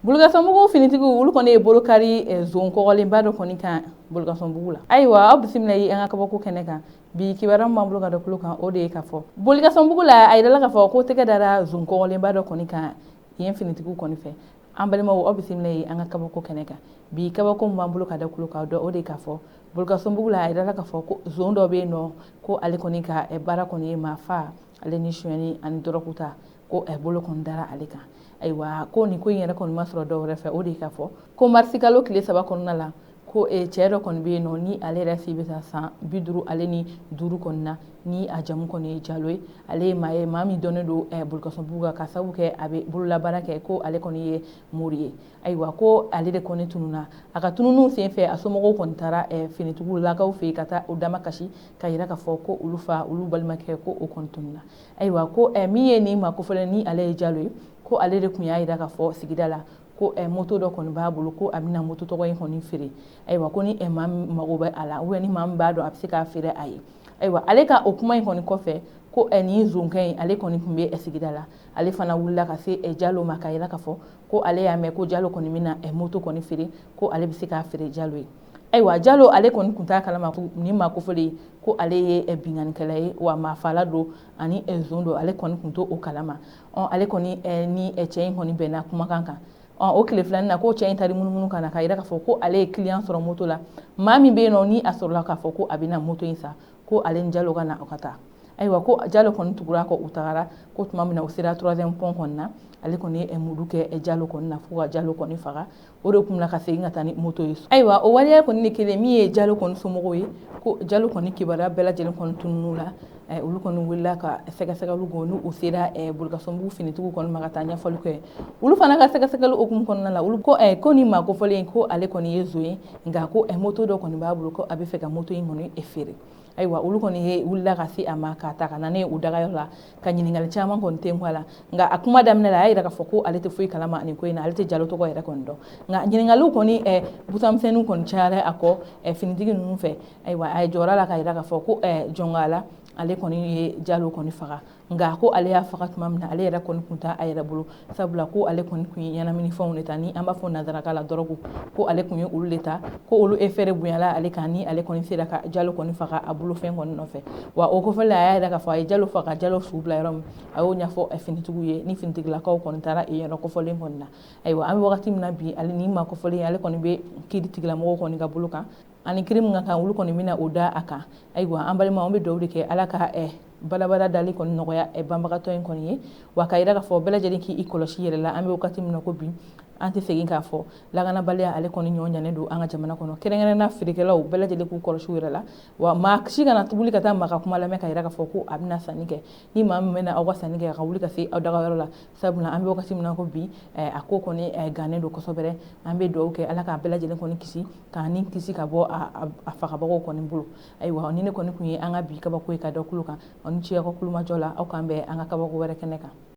Bulukasunbugu finitigiw, olu kɔni ye bolokari zon kɔgɔlenba dɔ kɔni kan Bulukasunbugu la. Ayiwa, aw bisimila ye an ka kabako kɛnɛ kan. Bi kibaruya min b'an bolo ka da tulo kan, o de ye k'a fɔ Bulukasunbugu la, a yirala k'a fɔ ko tɛgɛ dara zon kɔgɔlenba dɔ kɔni kan yen finitigiw kɔni fɛ. An balimaw, aw bisimila ye an ka kabako kɛnɛ kan. Bi kabako min b'an bolo ka da tulo kan dɔ, o de ye k'a fɔ Bulukasunbugu la, a yirala k'a fɔ ko zon dɔ bɛ yen nɔ, ko ale kɔni ka baara kɔni ye maafa ale ni sonyɛni ani dɔrɔgu ta, ko bolo kɔni dara ale kan. Ayiwa, ko nin ko in yɛrɛ kɔni ma sɔrɔ dɔw wɛrɛ fɛ, o de ye k'a fɔ ko marisikalo tile 3 kɔnɔna la, ko cɛ dɔ kɔni bɛ yen nɔ, ni ale yɛrɛ si bɛ taa san 55 kɔni na, ni a jamu kɔni ye Jalo ye. Ale ye maa ye, maa min dɔnnen don Bulukasunbugu kan ka sababu kɛ a bɛ bololabaara kɛ, ko ale kɔni ye mori ye. Ayiwa, ko ale de kɔni tununna. A ka tununniw senfɛ, a somɔgɔw kɔni taara finitigilakaw fɛ yen ka taa u damakasi ka yira k'a fɔ ko olu fa, olu balimakɛ, ko o kɔni tununna. Ayiwa, ko min ye nin maa kofɔlen, ni ale ye Jalo ye, ko ale de tun y'a yira k'a fɔ sigida la ko moto dɔ kɔni b'a bolo, ko a bɛna moto tɔgɔ in kɔni feere. Ayiwa, ko ni maa min mago bɛ a la, ou bien ni maa min b'a dɔn a bɛ se k'a feere a ye. Ayiwa, ale ka o kuma in kɔni kɔfɛ, ko nin zonkɛ in, ale kɔni tun bɛ sigida la, ale fana wulila ka se Jalo ma ka yira k'a fɔ ko ale y'a mɛn ko Jalo kɔni bɛna moto kɔni feere, ko ale bɛ se k'a feere Jalo ye. Ayiwa, Jalo ale kɔni tun t'a kalama nin maa kofɔlen ko ale ye binkannikɛla ye, wa maafala don ani zon don, ale kɔni tun t'o kalama. Ale kɔni ni cɛ in kɔni bɛnna kumakan kan. O tile filanan na, ko cɛ in taara munumunu ka na ka yira k'a fɔ ko ale ye client sɔrɔ moto la, maa min bɛ yen nɔ, ni a sɔrɔla k'a fɔ ko a bɛna moto in san, ko ale ni Jalo ka na o ka taa. Ayiwa, ko Jalo kɔni tugura kɔ, u tagara. Ko tuma min na u sera troisième pont kɔni na, ale kɔni ye mudu kɛ Jalo kɔni na fo ka Jalo kɔni faga. O de kun na ka segin ka taa ni moto ye. Ayiwa, o waleya kɔni de kelen min ye Jalo kɔni somɔgɔw ye, ko Jalo kɔni kibaruya bɛɛ lajɛlen kɔni tunun'u la. Olu kɔni wulila ka sɛgɛsɛgɛliw kɛ, n'u sera Bulukasunbugu finitigiw kɔni ma ka taa ɲɛfɔli kɛ. Olu fana ka sɛgɛsɛgɛli hukumu kɔnɔna la, olu ko nin maa kofɔlen, ko ale kɔni ye zon ye, nka ko moto dɔ kɔni b'a bolo, ko a bɛ fɛ ka moto in kɔni feere. Ayiwa, olu kɔni ye wulila ka se a ma k'a ta ka na ne u dagayɔrɔ la ka ɲininkali caman kɔni tɛnku a la. Nka a kuma daminɛ la, a y'a yira k'a fɔ ko ale tɛ foyi kalama nin ko in na, ale tɛ Jalo tɔgɔ yɛrɛ kɔni dɔn. Nka ɲininkaliw kɔni busamisɛnninw kɔni cayara a kɔ finitigi ninnu fɛ. Ayiwa, a ye jɔra la ka yira k'a fɔ ko jɔnkala ale kɔni ye Jalo kɔni faga, nka ko ale y'a faga tuma min na, ale yɛrɛ kɔni tun t'a a yɛrɛ bolo, sabula ko ale kɔni tun ye ɲɛnaminifɛnw de ta, ni an b'a fɔ nanzarakan la dɔrɔgu, ko ale tun ye olu de ta, ko olu effet de bonyala ale kan, ni ale kɔni sera ka Jalo kɔni faga a bolofɛn kɔni nɔfɛ. Wa o kɔfɛ la, a y'a yira k'a fɔ a ye Jalo faga, Jalo su bila yɔrɔ min, a y'o ɲɛfɔ finitigiw ye, ni finitigilakaw kɔni taara yen yɔrɔ kofɔlen kɔni na. Ayiwa, an bɛ wagati min na bi, ale ni maa kofɔlen, ale kɔni bɛ kiiri tigilamɔgɔw kɔni ka bolo kan, ani kiiri min ka kan, olu kɔni bɛna o da a kan. Ayiwa, an balimaw, an bɛ dugawu de kɛ Ala ka balabala dali kɔni nɔgɔya banbagatɔ in kɔni ye, wa ka yira k'a fɔ bɛɛ lajɛlen k'i kɔlɔsi yɛrɛ la. An bɛ wagati min na ko bi, an tɛ segin k'a fɔ lakanabaliya ale kɔni ɲɔ ɲanen don an ka jamana kɔnɔ, kɛrɛnkɛrɛnnenya feerekɛlaw bɛɛ lajɛlen k'u kɔlɔsi u yɛrɛ la, wa maa si kana wuli ka taa maa ka kuma lamɛn ka yira k'a fɔ ko a bɛna sanni kɛ. Ni maa min bɛna aw ka sanni kɛ, ka wuli ka se aw dagayɔrɔ la, sabula an bɛ wagati min na ko bi, a ko kɔni gannen don kosɛbɛ. An bɛ dugawu kɛ Ala k'a bɛɛ lajɛlen kɔni kisi, k'a ni kisi ka bɔ a fagabagaw kɔni bolo. Ayiwa, ni ne kɔni tun ye an ka bi kabako ye ka da tulo kan. Aw ni ce aw ka kulomajɔ la. Aw k'an bɛn an ka kabako wɛrɛ kɛnɛ kan.